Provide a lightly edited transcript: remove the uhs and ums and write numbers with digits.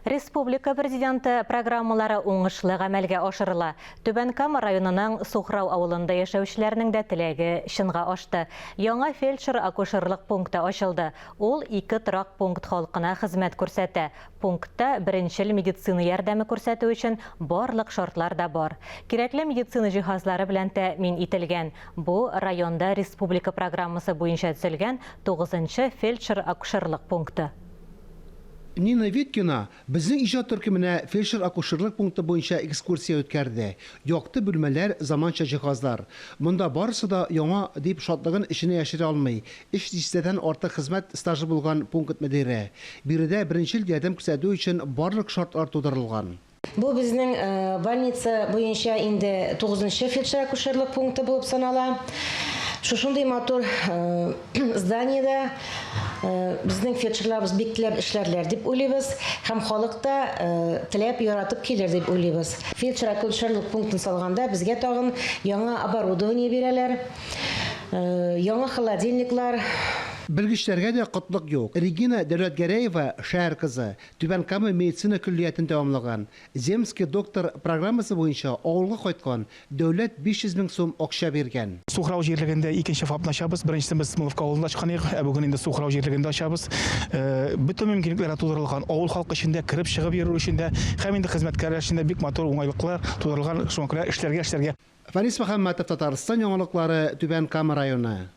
Республика Президенты программалары уңышлы гамәлгә ашырыла. Түбән Кама районының Сухрау авылында яшәүчеләрнең дә теләге чынга ашты. Яңа фельдшер-акушерлык пункты ачылды. Ул ике торак пункт халкына хезмәт күрсәтә. Пунктта беренчел медицина ярдәме күрсәтү өчен барлык шартлар да бар. Кирәкле медицина җиһазлары белән тәэмин ителгән. Бу, районда республика программасы буенча төзелгән тугызынчы фельдшер-акушерлык пункты. Нина Виткина безнең иҗат төркеменә фельдшер-акушерлык пункты буенча экскурсия үткәрде. Якты бүлмәләр, заманча җиһазлар. Монда барысы да яңа, дип шатлыгын эченә яшерә алмый өч дистәдән артык хезмәт стажы булган пункт мөдире. Биредә беренчел ярдәм күрсәтү өчен барлык шартлар тудырылган. Бу безнең больница буенча инде тугызынчы фельдшер-акушерлык пункты булып санала. Шушындый матур зданиедә безнең фельдшерларыбыз бик теләп эшләрләр дип уйлыйбыз һәм халык та теләп, яратып килер дип уйлыйбыз. Фельдшер-акушерлык пунктын салганда безгә тагын яңа оборудование бирәләр, яңа холодильниклар. Белгечләргә дә кытлык юк. Регина Дәүләтгәрәева, шәһәр кызы, Түбән Кама медицина көллиятен тәмамлаган, Земский доктор программасы буенча авылга кайткан, дәүләт 500 мең сум акча биргән. Сухрау җирлегендә икенче ФАПны ачабыз. Беренчесен без Смоловка авылында ачкан идек, ә бүген инде Сухрау җирлегендә ачабыз. Бөтен мөмкинлекләр дә тудырылган. Авыл халкы өчен дә, кереп-чыгып йөрү өчен дә һәм инде хезмәткәрләр өчен дә бик матур уңайлыклар тудырылган. Шуңа күрә эшләргә, эшләргә. Фәнис Мөхәммәтов, Татарстан яңалыклары, Түбән Кама районы.